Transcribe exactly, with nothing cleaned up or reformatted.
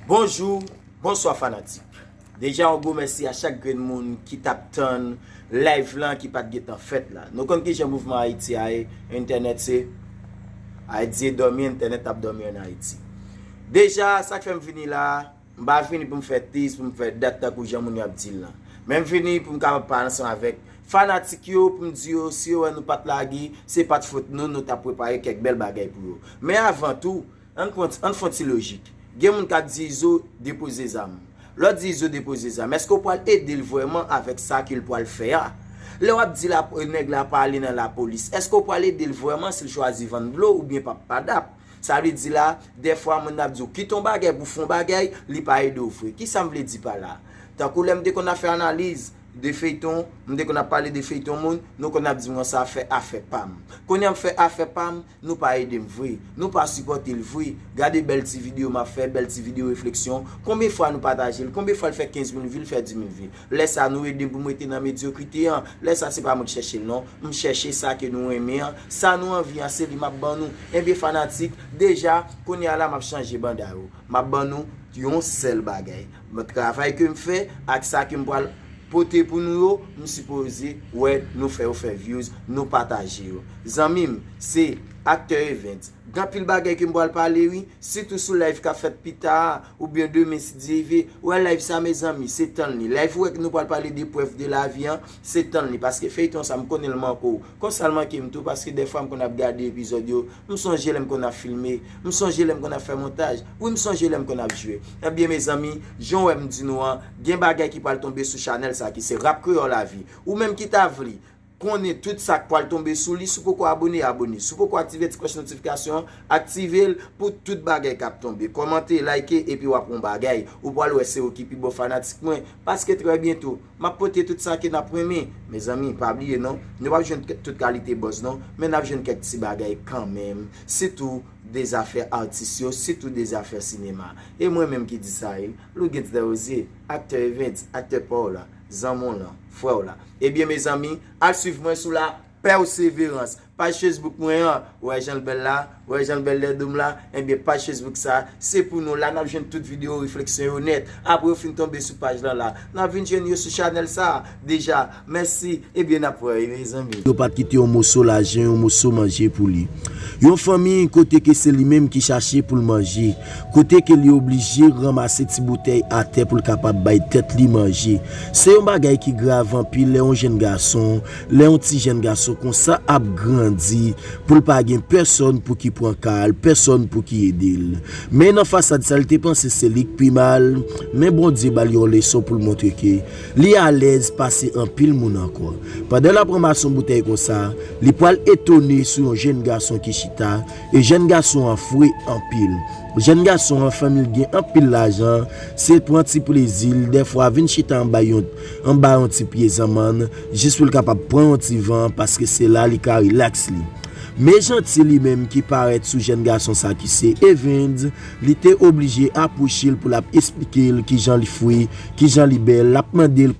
Bonjou, bonswa fanatik. Deja yon gwo mèsi a chak grenn moun ki t ap tann live lan ki pa t gentan fèt la. Nou konn kijan mouvman Ayiti a ye, entènèt se Ayiti e dòmi, entènèt ap dòmi an Ayiti. Deja, sa k fè m vini la, m pa vini pou m fè tris, pou m fè dat tankou jan moun yo ap di l lan. Men m vini pou m kapab pale ansanm avèk fanatik yo, pou m di yo, si yo wè nou pa t lage, se pa t fòt nou, nou t ap prepare kèk bèl bagay pou yo. Men avan tou, ann pran, ann fè yon ti lojik. Gen moun k ap di Izo depoze zam. Lè w di Izo depoze zam, èske w pral ede l vrèman avèk sa ke l pral fè a? Lè w ap di la, nèg la pa ale nan lapolis, èske w pral ede l vrèman si l chwazi vann dlo oubyen p ap padap? Sa vle di la, dèfwa moun ap di w kite yon bagay pou fè yon bagay, li pa ede w vre. Kisa m vle di pa la? Tankou lè m te konn ap fè analiz de feyton, m te konn ap pale de feyton moun, nou konn ap di mwen sa fè afè pa m. Kounye a m fè afè pa m, nou pa ede m vre, nou pa sipòte l vre. Gade bèl ti videyo m ap fè, bèl ti videyo refleksyon. Konbyen fwa nou pataje l? Konbyen fwa l fè kenz mil vi, l fè dis mil vi? Lè sa nou ede m pou m rete nan medyokrite an. Lè sa se pa mwen ki chèche l non. M chèche sa ke nou renmen an, sa nou anvi an, se li m ap ban nou. Ebyen fanatik, deja, kounye a la m ap chanje banda yo. M ap ban nou yon sèl bagay. Bon, travay ke m fè ak sa ke m pral pote pou nou yo, m sipoze wè nou fè yo fè views, nou pataje yo. Zanmi m, se Aktè Events. Gen anpil bagay ke m pral pale wi, sitou sou live k ap fèt pita a, oubyen demen si Dye vle. Wè live sa mezanmi, se tann li. Live ou wè ke nou pral pale de prèv de lavi an, se tann li, paske feyton sa m konnen l manke w. Konsa l manke m tou, paske dèfwa m konn ap gade epizòd yo, m sonje lè m konn ap filme, m sonje lè m konn ap fè montaj, wi m sonje lè m konn ap jwe. Ebyen mezanmi, jan w wè m di nou an, gen bagay ki pral tonbe sou chanèl sa ki se Rap Kreyòl Lavi. Ou menm ki ta vle konnen tout sa k pral tonbe sou li, si w poko abone, abone. Si w poko aktive ti klòch notifikasyon an, aktive l pou tout bagay k ap tonbe. Kòmante, like, epi w ap wè yon bagay. Ou pral wè se ou ki pi bon fanatik mwen. Paske trè byento, m ap pote tout sa ke n ap renmen. Mezanmi, pa bliye non, nou p ap jwenn k-, tout kalite buzz non, men n ap jwenn kèk ti bagay kanmenm. Sitou de zafè atis yo, sitou de zafè sinema. E mwen menm ki di sa wi, Lougens Desrosiers, Aktè Events, Aktè pa w la, zanmi w lan, frè w la. Ebyen mezanmi, al swiv mwen sou la Perseverance. Paj Facebook mwen an, ou wè jan l bèl la, ou wè jan l bèl dèyè do m la, ebyen paj Facebook sa, se pou nou la, n ap jwenn tout videyo refleksyon yo nèt. Apre yo fin tonbe sou paj lan la, n ap vin jwenn yo sou chanèl sa. Deja, mèsi, ebyen n ap wè, mezanmi. Yo pa t kite yon moso lajan, yon moso manje pou li. Yon fanmi kote ke se li menm ki chache pou l manje, kote ke li oblije ranmase ti boutèy atè pou l kapab bay tèt li manje. Se yon bagay ki grav anpil lè yon jèn gason, lè yon ti jèn gason konsa ap grandi, pou l pa gen pèsòn pou ki pran ka l, pèsòn pou ki ede l. Men nan fasad sa, li te panse se li k pi mal, men Bondye ba l yon leson pou l montre ke li alèz pase anpil moun ankò. Pandan l ap ranmase yon boutèy konsa, li pral etone sou yon jèn gason ki chita, e jèn gason an fre anpil. Jèn gason an, fanmi l gen anpil lajan, se pran ti plezi l, dèfwa vin chita anba yon, anba yon ti pye zanmann, jis pou l kapab pran yon ti van, paske se la li ka rilaks li. Men Janti li menm ki parèt sou jèn gason sa ki se Evens, li te oblije apwoche l pou l ap esplike l kijan li fre, kijan li bèl, l ap mande l